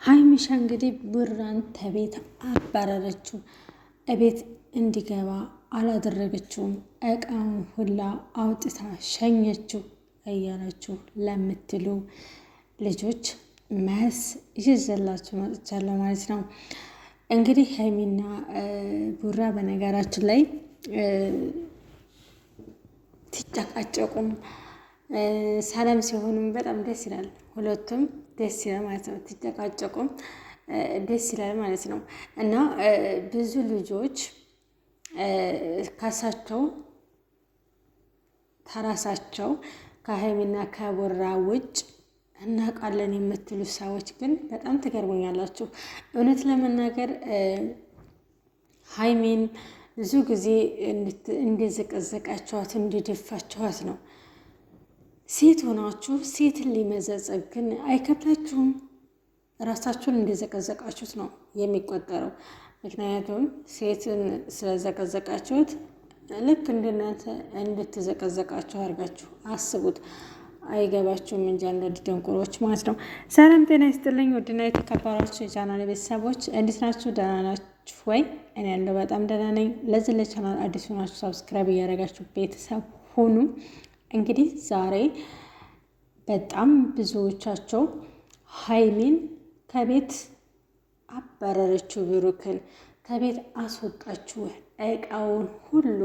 ሀይሚሻ እንግዲህ ቡራን ተቤት አባረረችው። እቤት እንዲገባ አላደረገችውም። እቃውን ሁላ አውጥታ ሸኘችው እያላችሁ ለምትሉ ልጆች መስ ይዤላችሁ መጥቻለሁ ማለት ነው። እንግዲህ ሀይሚና ቡራ በነገራችን ላይ ሲጨቃጨቁም ሰላም ሲሆኑም በጣም ደስ ይላል። ሁለቱም ደስ ይላል ማለት ነው። ትጨቃጨቁም ደስ ይላል ማለት ነው። እና ብዙ ልጆች ካሳቸው ተራሳቸው ከሀይሚና ከቡራ ውጭ እናውቃለን የምትሉ ሰዎች ግን በጣም ትገርሙኛላችሁ። እውነት ለመናገር ሀይሚን ብዙ ጊዜ እንደዘቀዘቃችኋት እንደደፋችኋት ነው። ሴት ሆናችሁ ሴትን ሊመዘጸግ ግን አይከብዳችሁም? ራሳችሁን እንደዘቀዘቃችሁት ነው የሚቆጠረው። ምክንያቱም ሴትን ስለዘቀዘቃችሁት ልክ እንደናንተ እንድትዘቀዘቃችሁ አድርጋችሁ አስቡት። አይገባችሁም እንጂ አንዳንድ ደንቆሮች ማለት ነው። ሰላም ጤና ይስጥልኝ ውድና የተከበራችሁ የቻናል ቤተሰቦች እንዴት ናችሁ? ደህና ናችሁ ወይ? እኔ ያለው በጣም ደህና ነኝ። ለዚህ ለቻናል አዲስ ሆናችሁ subscribe እያደረጋችሁ ቤተሰብ ሁኑ። እንግዲህ ዛሬ በጣም ብዙዎቻቸው ሀይሚን ከቤት አባረረችው፣ ብሩክን ከቤት አስወጣችሁ፣ እቃውን ሁሉ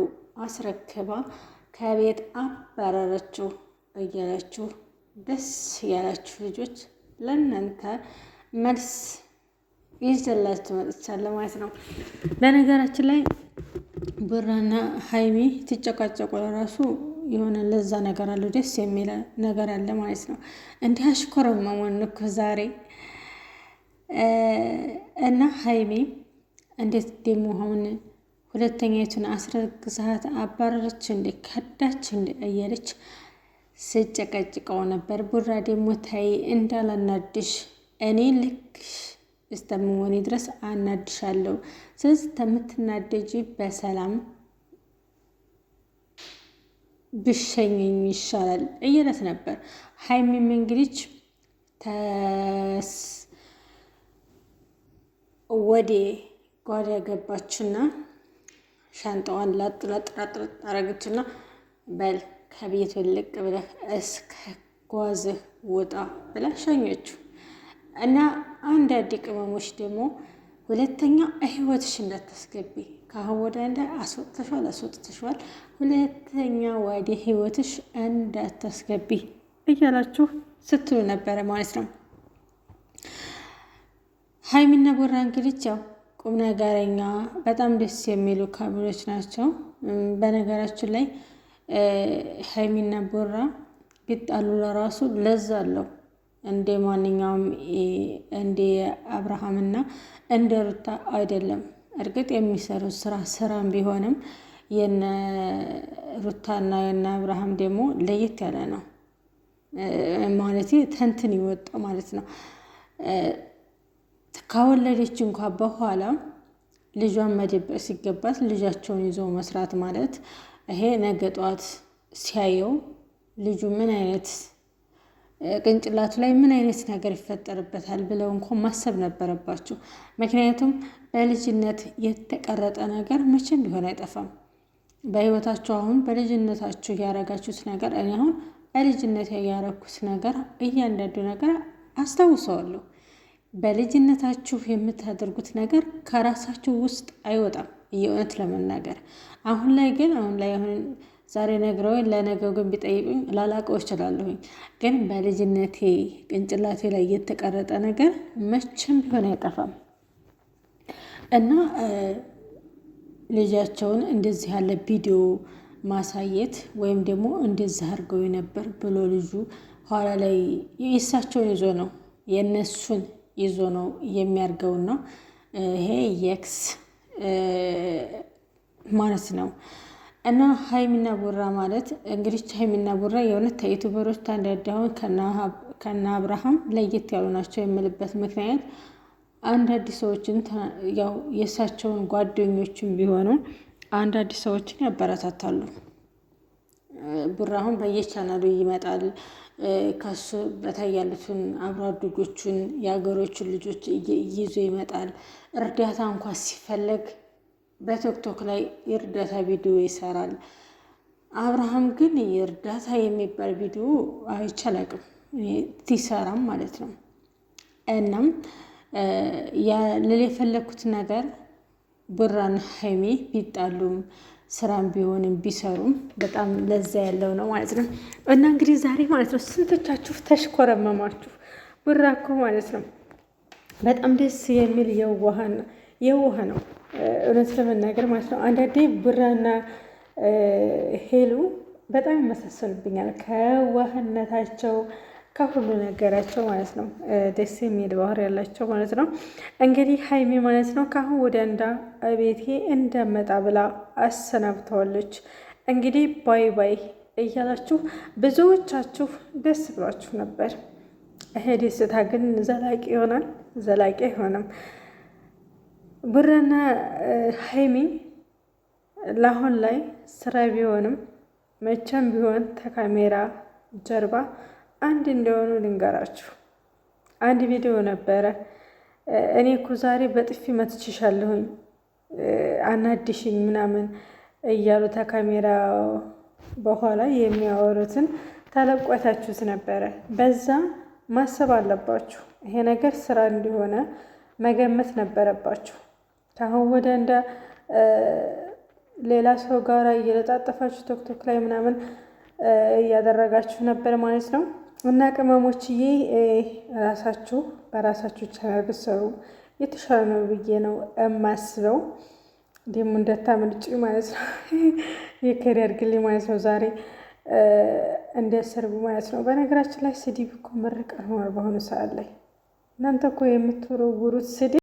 አስረክባ ከቤት አባረረችው እያላችሁ ደስ ያላችሁ ልጆች ለእናንተ መልስ ይዤላችሁ መጥቻለሁ ማለት ነው። በነገራችን ላይ ቡራና ሀይሚ ትጨቃጨቁ ለራሱ የሆነ ለዛ ነገር አለው፣ ደስ የሚል ነገር አለ ማለት ነው። እንዲህ አሽኮረመመን እኮ ዛሬ እና ሀይሚ እንዴት ደግሞ አሁን ሁለተኛይቱን አስረግዛት አባረረች እንዴ ከዳች እንዴ እያለች ስጨቀጭቀው ነበር። ቡራ ደግሞ ታይ እንዳላናድሽ እኔ ልክ እስከምሆኔ ድረስ አናድሻለሁ። ስለዚህ ተምትናደጂ በሰላም ብሸኘኝ ይሻላል እያለት ነበር። ሀይሚም እንግዲህ ወዴ ጓዳ ገባችና ሻንጣዋን ላጥ ላጥ ላጥ አረገችና በል ከቤት ልቅ ብለህ እስከ ጓዝህ ውጣ ብላ ሸኘችው። እና አንዳንድ ቅመሞች ደግሞ ሁለተኛ ህይወትሽ እንዳታስገቢ ከአሁን ወደ እንደ አስወጥተሽዋል አስወጥተሽዋል፣ ሁለተኛ ወደ ህይወትሽ እንዳታስገቢ እያላችሁ ስትሉ ነበረ ማለት ነው። ሀይሚና ቦራ እንግዲህ ያው ቁም ነገረኛ በጣም ደስ የሚሉ ካብሎች ናቸው። በነገራችን ላይ ሀይሚና ቦራ ቢጣሉ ለራሱ ለዛ አለው እንደ ማንኛውም እንደ አብርሃምና እንደ ሩታ አይደለም። እርግጥ የሚሰሩት ስራ ስራም ቢሆንም የነ ሩታና የነ አብርሃም ደግሞ ለየት ያለ ነው ማለት ተንትን ይወጣ ማለት ነው። ከወለደች እንኳ በኋላ ልጇን መደበቅ ሲገባት ልጃቸውን ይዞ መስራት ማለት ይሄ ነገ ጠዋት ሲያየው ልጁ ምን አይነት ቅንጭላቱ ላይ ምን አይነት ነገር ይፈጠርበታል ብለው እንኳን ማሰብ ነበረባቸው። ምክንያቱም በልጅነት የተቀረጠ ነገር መቼም ቢሆን አይጠፋም። በህይወታቸው አሁን በልጅነታችሁ ያረጋችሁት ነገር እኔ አሁን በልጅነት ያረኩት ነገር እያንዳንዱ ነገር አስታውሰዋለሁ። በልጅነታችሁ የምታደርጉት ነገር ከራሳችሁ ውስጥ አይወጣም። የእውነት ለመናገር አሁን ላይ ግን አሁን ላይ አሁን ዛሬ ነግረውኝ ለነገው ግን ቢጠይቁኝ ላላቀው እችላለሁኝ። ግን በልጅነቴ ቅንጭላቴ ላይ የተቀረጠ ነገር መቼም ቢሆን አይጠፋም እና ልጃቸውን እንደዚህ ያለ ቪዲዮ ማሳየት ወይም ደግሞ እንደዚህ አድርገው ነበር ብሎ ልጁ ኋላ ላይ የእሳቸውን ይዞ ነው የእነሱን ይዞ ነው የሚያርገውና ይሄ የክስ ማለት ነው። እና ሀይሚና ቡራ ማለት እንግዲህ ሀይሚና ቡራ የእውነት ከዩቱበሮች አንዳንድ አሁን ከነ አብርሃም ለየት ያሉ ናቸው የምልበት ምክንያት አንዳንድ ሰዎችን ያው የእሳቸውን ጓደኞችን ቢሆኑ አንዳንድ ሰዎችን ያበረታታሉ። ቡራ አሁን በየቻናሉ ይመጣል። ከሱ በታይ ያሉትን አብሮ አደጎቹን የሀገሮቹን ልጆች ይዞ ይመጣል። እርዳታ እንኳ ሲፈለግ በቲክቶክ ላይ የእርዳታ ቪዲዮ ይሰራል። አብርሃም ግን የእርዳታ የሚባል ቪዲዮ አይቼ አላቅም ሲሰራም ማለት ነው። እናም ልል የፈለግኩት ነገር ቡራና ሀይሚ ቢጣሉም ስራም ቢሆንም ቢሰሩም በጣም ለዛ ያለው ነው ማለት ነው። እና እንግዲህ ዛሬ ማለት ነው ስንቶቻችሁ ተሽኮረመማችሁ? ቡራ እኮ ማለት ነው በጣም ደስ የሚል የዋህ ነው እውነት ለመናገር ማለት ነው። አንዳንዴ ቡራና ሄሉ በጣም ይመሳሰሉብኛል ከዋህነታቸው ከሁሉ ነገራቸው ማለት ነው። ደስ የሚል ባህሪ ያላቸው ማለት ነው። እንግዲህ ሀይሚ ማለት ነው ከአሁን ወደ እንዳ ቤቴ እንደመጣ ብላ አሰናብተዋለች። እንግዲህ bye bye እያላችሁ ብዙዎቻችሁ ደስ ብሏችሁ ነበር። ይሄ ደስታ ግን ዘላቂ ይሆናል? ዘላቂ አይሆንም። ቡራና ሀይሚ ለአሁን ላይ ስራ ቢሆንም መቼም ቢሆን ከካሜራ ጀርባ አንድ እንደሆኑ ልንገራችሁ። አንድ ቪዲዮ ነበረ። እኔ እኮ ዛሬ በጥፊ መትችሻለሁኝ አናድሽኝ ምናምን እያሉ ከካሜራ በኋላ የሚያወሩትን ተለቆታችሁት ነበረ። በዛ ማሰብ አለባችሁ። ይሄ ነገር ስራ እንደሆነ መገመት ነበረባችሁ። ከአሁን ወደ እንደ ሌላ ሰው ጋር እየለጣጠፋችሁ ቲክቶክ ላይ ምናምን እያደረጋችሁ ነበር ማለት ነው። እና ቅመሞችዬ ራሳችሁ በራሳችሁ ቻናል ብትሰሩ የተሻለ ነው ብዬ ነው የማስበው። ደግሞ እንዳታመልጭ ማለት ነው። የከሪ አድርግልኝ ማለት ነው። ዛሬ እንዲያሰርቡ ማለት ነው። በነገራችን ላይ ስድብ እኮ ምርቃት ሆኗል በአሁኑ ሰዓት ላይ እናንተ እኮ የምትወረውሩት ስድብ